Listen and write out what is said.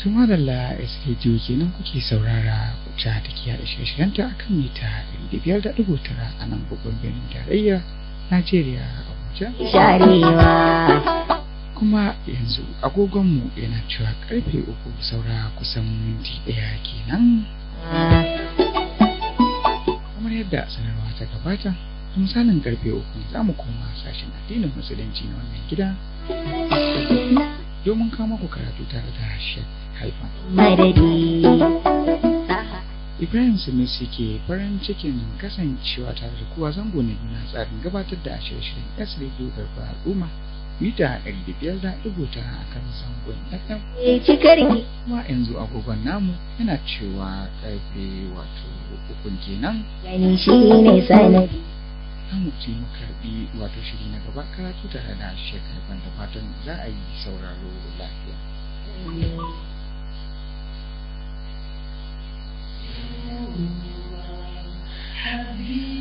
Tumadalla SKJ kenan kuke saurara ta take yaɗa shirye-shiryenta a kan mita 500.9 a nan babban birnin tarayya Najeriya Abuja. Sharewa. Kuma yanzu agogonmu yana cewa karfe 3 saura kusan minti 1 kenan. Kamar yadda sanarwa ta gabata, da misalin karfe 3 za mu koma sashen addinin musulunci na wannan gida domin kawo muku karatu tare da Sheikh Haifa. Madadi. Ibrahim Sunusi ke farin cikin kasancewa tare da kowa zango na biyu na tsarin gabatar da shirye-shiryen S Radio Garba Al'umma mita 500.9 a kan zangon FM. Cikar Kuma yanzu agogon namu yana cewa karfe wato ukun kenan. Gani shi ne sanadi. Za mu je mu karbi wato shiri na gaba karatu tare da Sheikh Haifan da fatan za a yi sauraro lafiya.